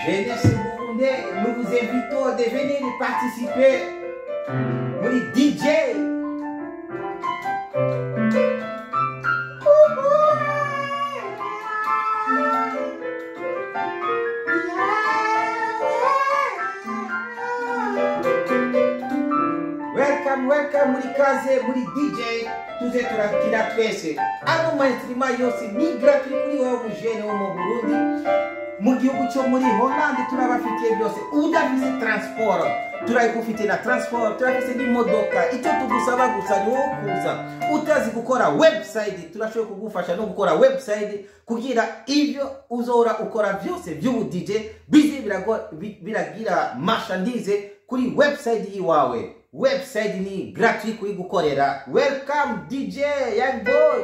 Jeunesse burundais, nous vous invitons de venir participer. Muri DJ. Welcome, welcome muri kaze muri DJ tuze turakina twese. Ano ma instrument yose ni gratuit kuri wowe mujene wo mu Burundi. Mu gihugu cyo muri Hollande turabafitiye byose. Udafise transport, turayigufitiye na transport, turafise n'imodoka. Icyo tugusaba gusa ni wowe kuza. Utazi gukora website, turashoboye kugufasha no gukora website kugira ivyo uzora ukora byose by'ubu DJ bize biragira marchandise kuri website yiwawe. Website ni gratuit kuyigukorera. Welcome DJ Young Boy.